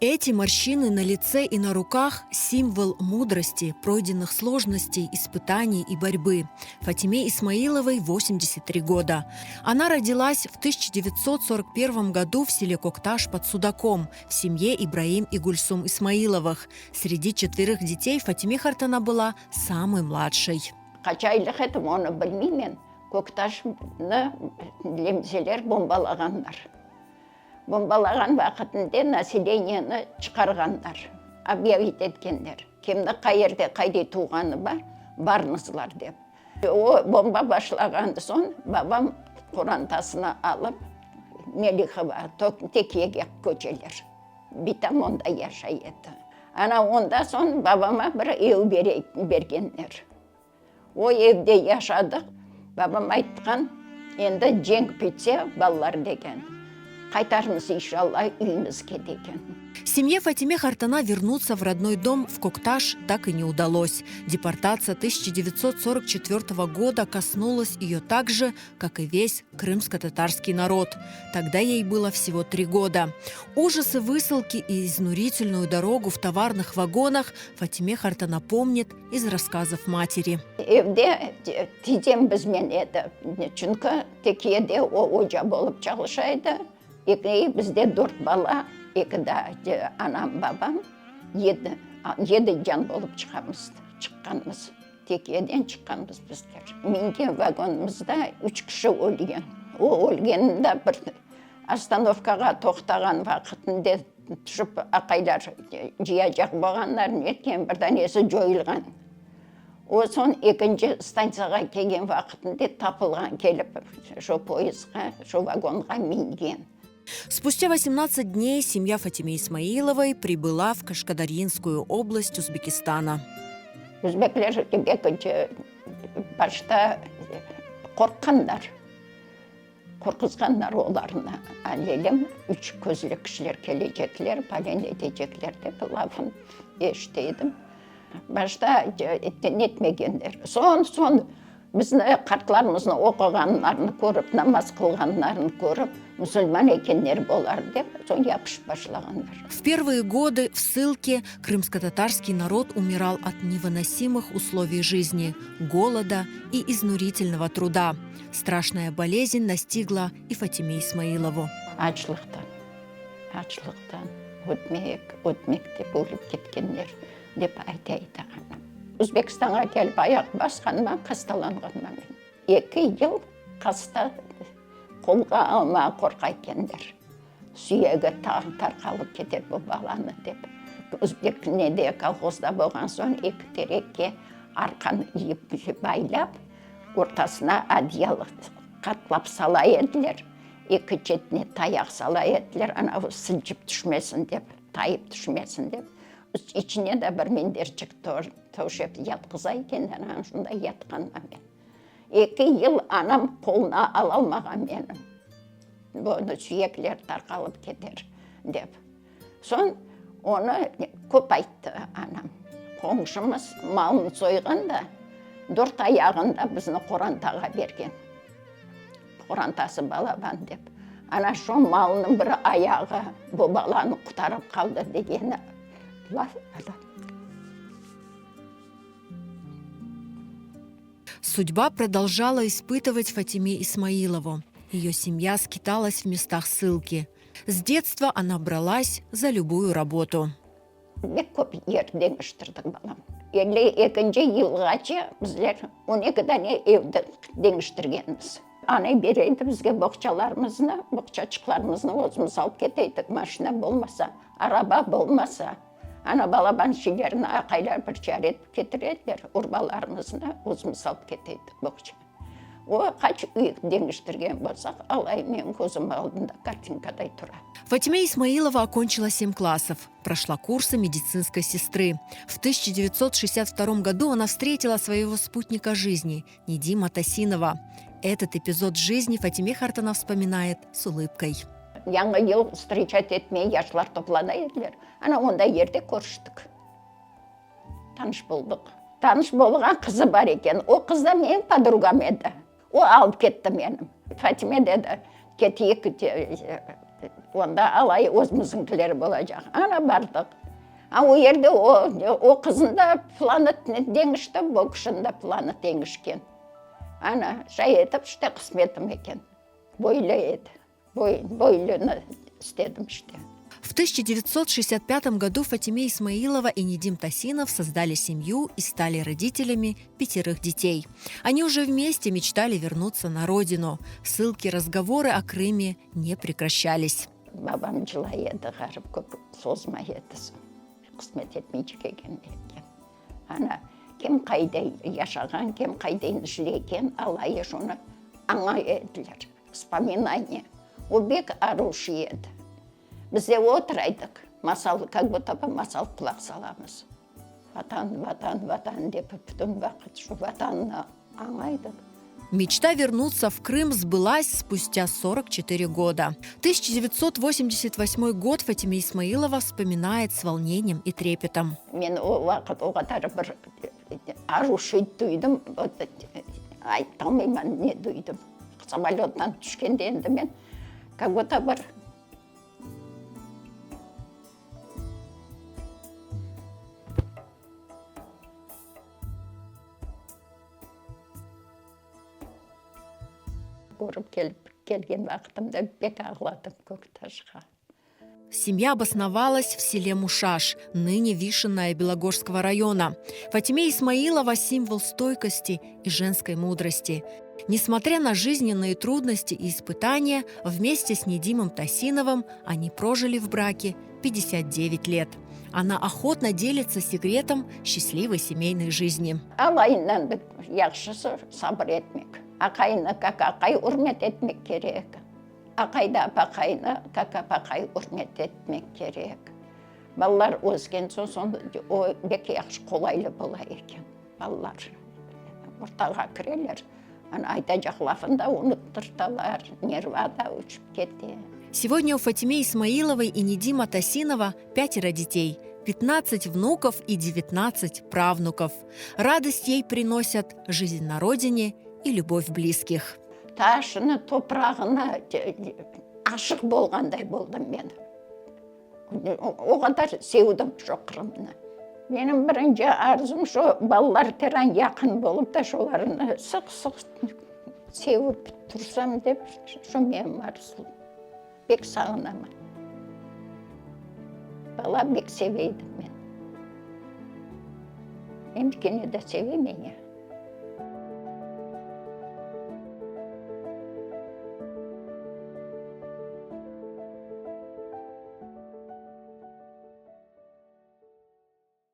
Эти морщины на лице и на руках – символ мудрости, пройденных сложностей, испытаний и борьбы. Фатиме Исмаиловой 83 года. Она родилась в 1941 году в селе Кокташ под Судаком в семье Ибраим и Гульсум Исмаиловых. Среди четверых детей Фатиме Хартана была самой младшей. Qaç aylıq edim, onı bilmeymen, Köktaşnı nemseler bombalağanlar. Bombalağan vaqıtında naseleniyeni çıqarğanlar, obyavit etkenler, kimni qayerde qayday tuvğanı bar, barıñızlar dep. O bomba başlağan soñ babam qorantasını alıp Melihova, Tekiyege köçeler. Bitam onda yaşay edi. Ana onda soñ babama bir ev bergenler. O evde yaşadıq. Babam aytqan, endi cenk bitse, balalar degen, qaytarmız inşallah üyümizge degen. Semye Fatime qartana vernuться в родной дом в Кокташ так и не удалось. Депортация 1944 года коснулась ее так же, как и весь крымско-татарский народ. Тогда ей было всего три года. Ужасы высылки и изнурительную дорогу в товарных вагонах Фатиме qartana помнит из рассказов матери. Evde tizem bizmen edi, çünki Tekiyede o oca bolıp çalışa edi. Eki, bizde dört bala, eki daa anam, babam, yedi, yedi can bolıp çıqamız, çıqqanmız. Tekiyeden çıqqanmız bizler. Mingen vagonımızda üç kişi ölgen. O ölgeninde bir ostanovkağa toqtağan vaqıtında tüşip aqaylar cıyacaq bolğanlar, netken bir danesi coyulğan. O soñ ekinci stantsiyağa kelgen vaqıtında tapılğan, kelip şu poyezdğa, şu vagonğa mingen. Спустя 18 дней семья Фатиме Исмаиловой прибыла в Кашкадарьинскую область Узбекистана. Özbekler ekinci başta qorqqanlar, qorquzğanlar olarnı, alelem üç közlü kişiler kelecekler, palen etecekler dep lafın eşite edim. Başta netmegenler. Soñ, soñ bizni, qartlarımıznı oquğanlarını körip, namaz qılğanlarını körip, musulman ekenler bolar dep, soñ yapışıp başlağanlar. В первые годы в ссылке крымско-татарский народ умирал от невыносимых условий жизни, голода и изнурительного труда. Страшная болезнь настигла и Фатиме Исмаилову. Açlıqtan, açlıqtan ötmek, ötmek dep ölip ketkenler. Dep ayta edi anam. Özbekistanğa kelip ayaq basqanıma hastalanğanman men. Eki yıl hasta, qolğa almağa qorqa ekenler. Süyegi tarqalıp keter bu balanı dep. Özbek nede kolhozda bolğan soñ eki terekke arqan yip baylap, ortasına adyal qatlap sala ediler, eki çetine tayaq sala ediler, anavı sıçıp tüşmesin dep, tayıp tüşmesin dep. İçine de bir minderçik töşep yatqıza ekenler, ana şunday yatqanman men. Eki yıl anam qoluna alalmağan meni, bunı suyekler tarqalıp keter dep. Soñ onı köp ayttı anam. Qoñşumız malını soyğan da, dört ayağını da bizni qorantağa bergen. Qorantası balaban dep. Ana şu malnıñ bir ayağı bu balanı qutarıp qaldı degeni laf edi. Судьба продолжала испытывать Фатиме Исмаилову. Ее семья скиталась в местах ссылки. С детства она бралась за любую работу. Pek köp yer deñiştirdik, balam. 52-nci yılğace bizler on eki dane ev deñiştirgenmiz. Anay bere edi bizge boğçalarımıznı, boğçaçıqlarımıznı özümiz alıp kete edik, maşina bolmasa, araba bolmasa. Ana balaban şeylerni aqaylar bir çare etip ketire ediler, urbalarımıznı özümiz alıp kete edik boğça. O qaç üy deñiştirgen bolsaq, alay menim közüm aldında kartinkaday tura. Fatime Ismailova окончила семь классов, прошла курсы медицинской сестры. В 1962 году она встретила своего спутника жизни, Недима Тасинова. Этот эпизод жизни Фатиме Хартана вспоминает с улыбкой. Yañı yıl vstreçat etmeye yaşlar toplana ediler. Ana onda yerde körüştik. Tanış boldıq. Tanış bolğan qızı bar eken. O qız da menim podrugam edi. O alıp ketti meni. Fatime dedi, keteyik. Onda alay özümizniñkiler bolacaq. Ana bardıq. A o yerde o, o qızın da planı deñişti, bu kişiniñ de planı deñişken. Ana, şay etip, işte qısmetim eken. Böyle edi. Böyleni istedim işte. В 1965 году Фатиме Исмаилова и Недим Тасинов создали семью и стали родителями пятерых детей. Они уже вместе мечтали вернуться на родину. Ссылки, разговоры о Крыме не прекращались. Babam cılay edi, ğarip köp sozmay edi, qısmet etmeycek eken belki. Ana, kim qayda yaşağan, kim qayda işlegen, alayı şonı añay ediler. Vspominaniye. O bek aruş edi. Biz de oturaydık, masal, kak budto bı masal qulaq salamız. Vatan, Vatan, Vatan dep bütün vaqıt şu Vatannı añaydıq. Мечта вернуться в Крым сбылась спустя 44 года. 1988 год Фатиме Исмаилова вспоминает с волнением и трепетом. Men o vaqıt o qadar bir aruş şey duydım, aytalmayman ne duydım. Samolöttan tüşkende endi men kak budto bir Körip kelip kelgen vaqtımda bek ağladım Köktaşqa. Семья обосновалась в селе Мушаш, ныне Вишенная Белогорского района. Фатиме Исмаилова – символ стойкости и женской мудрости. Несмотря на жизненные трудности и испытания, вместе с Недимом Тасиновым они прожили в браке 59 лет. Она охотно делится секретом счастливой семейной жизни. Alayından yahşısı sabır etmek. Aqayını kak aqay ürmet etmek kerek. Aqay da apaqaynı kak apaqay ürmet etmek kerek. Balalar ösken soñ, soñ o bek yahşı qolaylı bola eken. Balalar ortağa kireler, ana aytacaq lafını da unuttırtalar, nerva da uçıp kete. Сегодня у Фатиме Исмаиловой и Недима Тасинова пятеро детей, 15 внуков и 19 правнуков. Радость ей приносят жизнь на родине и любовь близких. Taşını, toprağına aşıq bolğanday boldım men. O qadar sevdim şu Qırımnı. Menim birinci arzum şu balalar teran yaqın bolıp da şolarnı sıq-sıq sevip tursam dep, şu menim arzum. Pek sağınaman. Bala bek seve edim men. Endi kene de seve meni.